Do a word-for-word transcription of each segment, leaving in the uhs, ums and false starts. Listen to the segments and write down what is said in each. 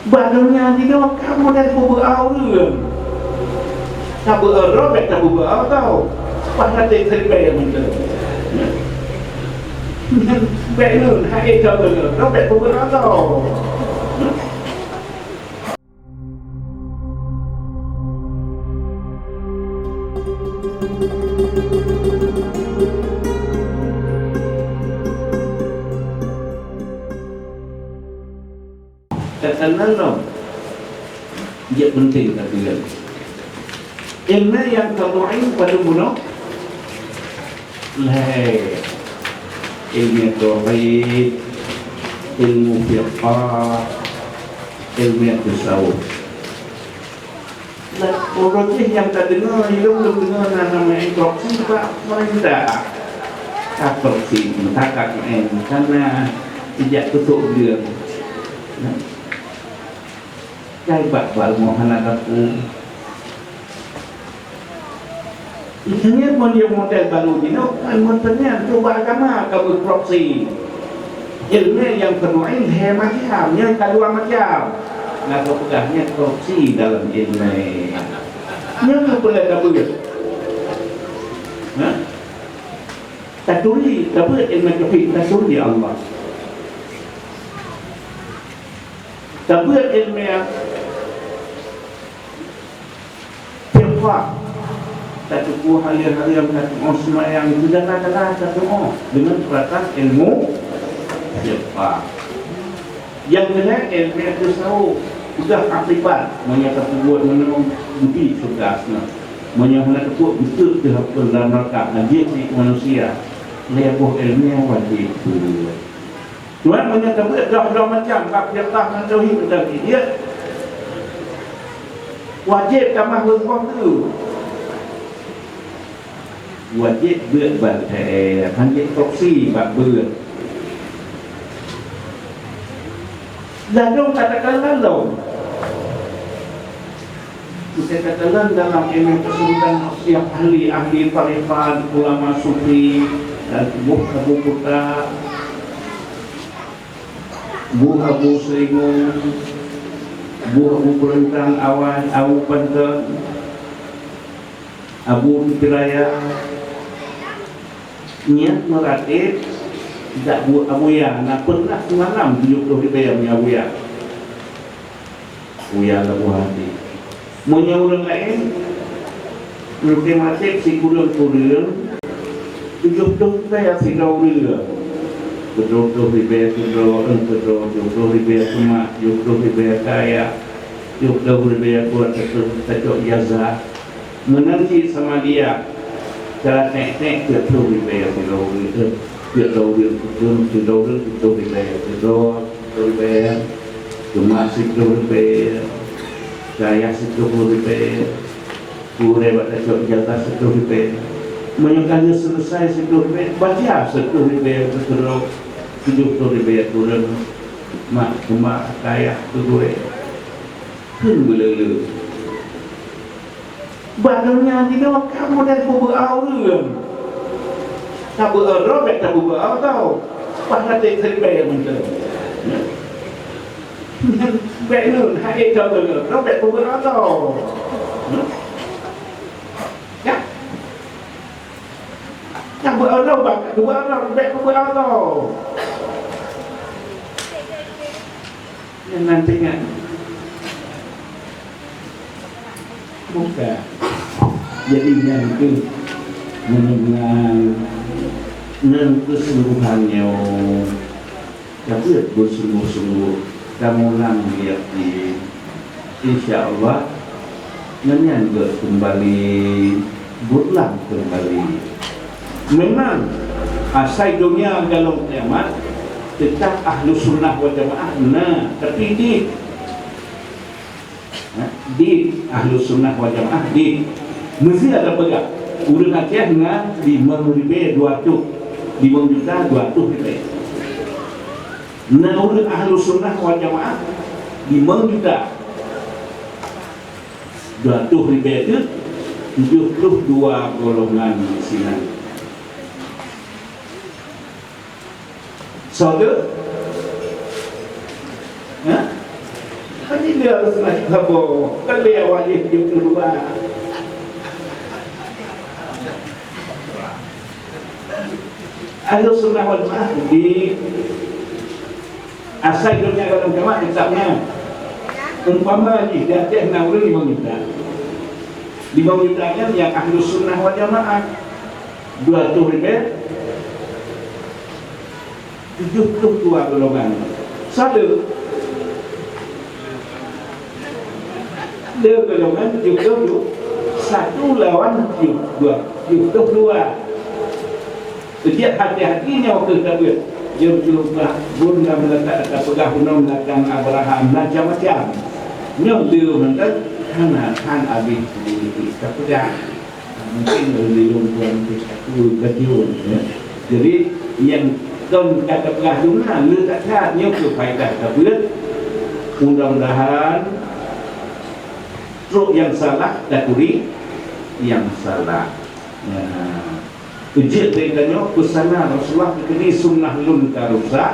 Bak donya jinoe ka model peubeuet ureuëng. Ka beuet droe bèk ka beuet droe. Wah, até teurimong mantong. Bèk ngon hai ka beuet droe bèk peubeuet droe. Teukeunong lom, jeuet peunteng teukeunong. Ileumèe nyang tamu'in padum bunoe? Lhèe. Ileumèe tauhid, ilmu fiqah, ileumèe tasawuf. Nah, ureuëng jih nyang tadeungoe, ilôn lôn deungoe na nama instruksi bak pemerintah. Instruksi, meutakak maén, kana ijak tutup dia. Nah. Kai bak balmo hana kaku. Ikannya mon dia model baru jinoe, kan mon teunyang tu bak agama ka berkorupsi. Ileumèe nyang peunuh ilmu macam, nyang ka dua macam. Nah, kau peugah nyan korupsi dalam ileumèe. Nyan ka peulai tabeuet. Ha? Taturi, tabeuet ileumèe tauhid, taturi Allah. Tabeuet ileumèe Fitrah, tatupeue hareuem-hareuem, tatu'oh seumayang, itu dana-dana tatu'oh deungon peurasaan ilmu fitrah. Nyang keulhèe, ileumèe tasawuf, peugah akibat, meunyoe tapeubuet meunan, budi syeuruga na. Meunyoe hana tapeubuet, beutôi teuh apui lam neuraka, na jeuet di manusia. Lhèe boh ileumèe wajéb beuet. Tuhan meunyoe tabeuet dua-dua macam, bak fitrah ngon tauhid dan idiat, wajéb tamah leumbah tu. Wajéb beuet ban T R, han jeuet korupsi bak beuet. Ladôm katakan ladôm. Kita katakan dalam ilmu kesulitan setiap ahli, ahli tarikat, ulama sufi, dan buh Abu Kuta, buh Abu Selingung, buh Abu Perentang Awan, Abu Panton, Abu Fitraya, niat meuratéb, dak buet Abuya, na pernah semalam tujuh puluh ribèe meunyoe Abuya. Uya lam buah hati. Meunyoe ureuëng laén, ureuëng maté sikureueng-kureueng, tujoh ploh ribèe sidroe ureuëng. Tujoh ploh ribèe sidroe, eh, sidroe, tujoh ploh ribèe semak, tujoh ploh ribèe kaya, tujoh ploh ribèe kuat, tujoh ploh ribèe jaza. Meunan cit sama dia, cara ték-ték peuet ploh ribèe sidroe ureuëng, eh, peuet droe ureuëng, peuet droe ureuëng, peuet ploh ribèe sidroe. Ribèe, cuma siploh ribèe, kaya siploh ribèe, kureueng bak tacok ijazah siploh ribèe. Meunyoe ka lheueh seuleusai siploh ribèe, baca siploh ribèe keu sidroe, tujoh ploh ribèe kureueng, mak, cuma kaya keu gurèe. Kheun beuleu-leu. Bak donya jinoe ka model peubeuet ureuëng. Tabeuet droe bèk tabeuet droe. Pahlaté teurimong mantong. Bèk ngon hai ka beuet droe bèk peubeuet droe. Ya. Tabeuet droe bak dua droe bèk peubeuet droe. Nyan nan teuingat. Bukan. Jadi nyan keuh meunyoe nyan, nyan keusungguhan nyoe. Tabeuet beusungguh-sungguh, kamoe lam yakin. Insya Allah, nyan nyan gèt keumbali, beurlang keumbali. Memang, asai donya galom kiamat, teutap Ahlus Sunnah wal Jamaah na, tapi di, ha, di Ahlus Sunnah wal Jamaah di Mesir ada peugah, ureuëng Aceh na limong ribèe dua ratus, limong juta dua ratus ribèe. Na ureuëng Ahlus Sunnah wal Jamaah limong juta dua ratus ribèe teuh, tujoh ploh dua golongan sinan. Soe teuh? Ha? Kan dia harus naik saboh. Kan dia wajib jujur dua. Ahlu Sunnah wal Jamaah di asai dunia dalam jamaah kitabnya. Umpama jih di Aceh na ureueng limong juta. Limong juta nyan nyang Ahlu Sunnah wal Jamaah. Dua ratus ribu, tujuh puluh dua golongan. Satu. Lé golongan tujuh puluh dua, satu lawan tujuh puluh dua, tujuh puluh dua. Jadi hati-hati nyoe keu tabeuet. Jeuem cuba bun lam letak tapeugah bunoe meunatang Abraham macam-macam. Nyoe lé mantong hana, hana abéh tapeugah. Mungkin lôn tuan pih aku bajeueng, ya. Jadi, nyang kon ka tapeugah dum na, le that-that nyoe keu faedah tabeuet. Mudah-mudahan trok nyang salah taturi nyang salah. Ya. Peujeuet lé tanyoe peusana Rasulullah keukeudi sunnah lôn ka rusak.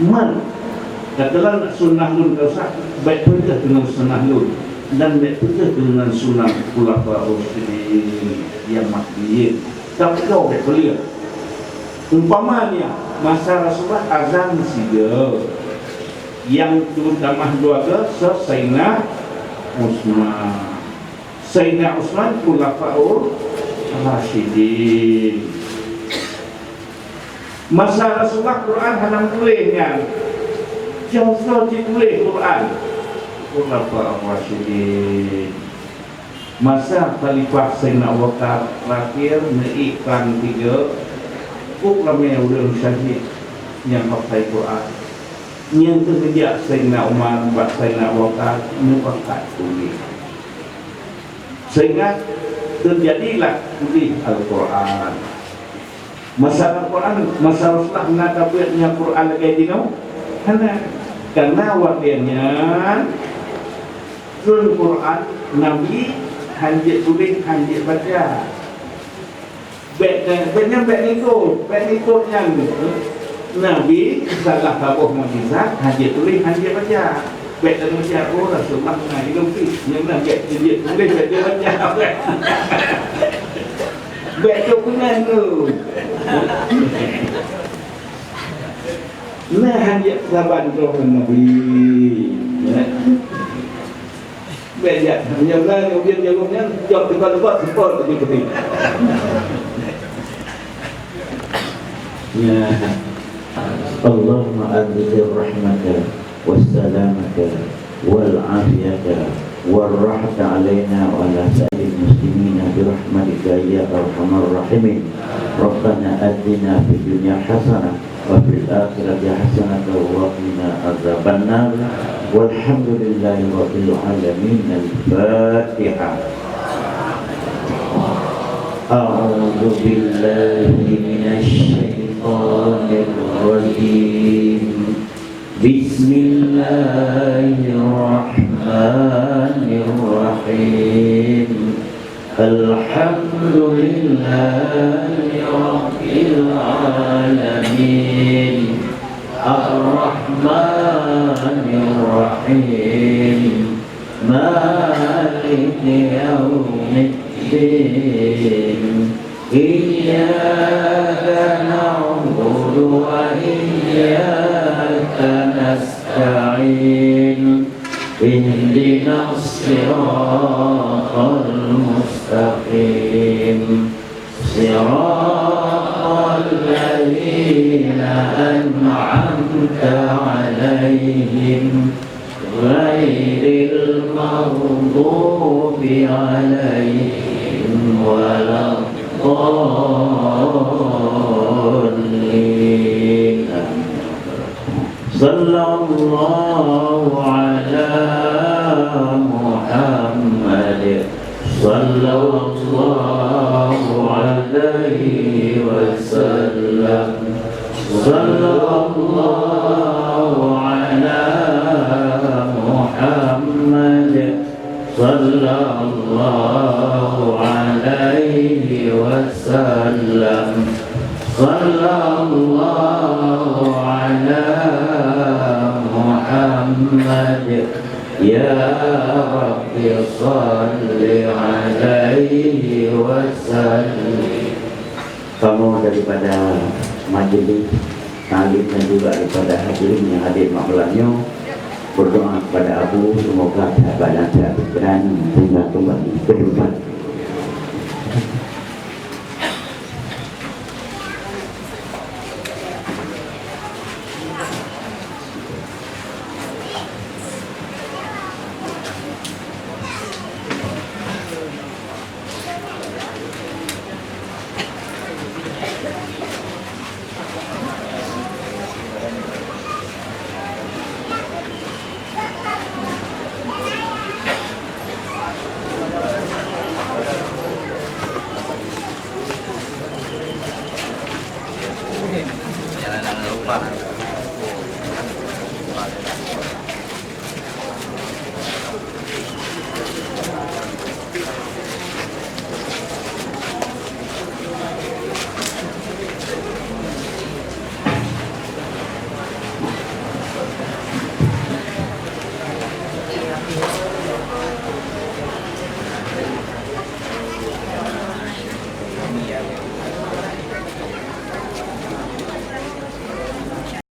Man, takalon sunnah lôn ka rusak, bèk peugah deungon sunnah lôn, dan bèk peugah deungon sunnah khulafa rasyidin nyang mahdiyyin. Tapi keu bèk peuleueh. Umpama nyan, masa Rasulullah azan sigoe, nyang teutamah dua goe, Saidina Utsman. Saidina Utsman khulafaur rasyidin. Masa Rasulullah Quran hana tuléh nyan. Nyang soe jituléh Quran? Khulafaur rasyidin. Masa khalifah Saidina Abu Bakar terakhir, neuék prang tiga, kok ramé ureueng syahid nyang hafai Quran. Nyang keuneujak Saidina Umar bak Saidina Abu Bakar meupakat tuléh. Sehingga teujadilah tuléh Al-Quran. Masa Al-Quran, masa Rasulullah na tabeuet nyan Quran lagèe jinoe? Hana. Karena watèe nyan, keu Quran Nabi hanjeuet tuléh, hanjeuet baca. Bèk, bèk nyan bèk ikot, bèk ikot nyan. Nabi salah saboh mukjizat, hanjeuet tuléh, hanjeuet baca. Bèk tabaca, oh, Rasulullah na ilôn pih. Nyan na bèk hanjeuet tuléh, bèk baca. Bèk trok keunan tu. Na hanjeuet saban droe ngon Nabi. Ya. Bèk jak, meunyoe na nyang ujeuen jaroe nyan, jok teuka-teuka, seupôt laju keuti. Ya. Allahumma anzil rahmaka wassalamata wal afiyata war rahmata alaina wa ala sa'iril muslimina bi rahmatika ya arhamar rahimin. Rabbana atina fid dunya hasanah wa fil akhirati hasanatan wa qina adzabannar. Walhamdulillahi rabbil alamin. Al-Fatihah. A'udzu billahi minasy syaithanir rajim. Bismillahirrahmanirrahim. Alhamdulillahi rabbil alamin. Arrahmanirrahim. Maliki yaumiddin. Iyyaka na'budu wa iyyaka nasta'in. Ihdinas siratal mustaqim. Siratal ladzina an'amta 'alaihim ghairil maghdubi 'alaihim waladdallin. Sallallahu ala Muhammad. Sallallahu alaihi wasallam. Sallallahu ala Muhammad. Sallallahu alaihi wasallam. Sallallahu ala Ya Rabbi, salli alaihi wasallim. Kamoe daripada majelis taklim dan juga daripada hadirin nyang hadir malam nyoe, berdoa kepada Abu, semoga sahabat dan sahabat sekalian tinggal kembali ke tempat.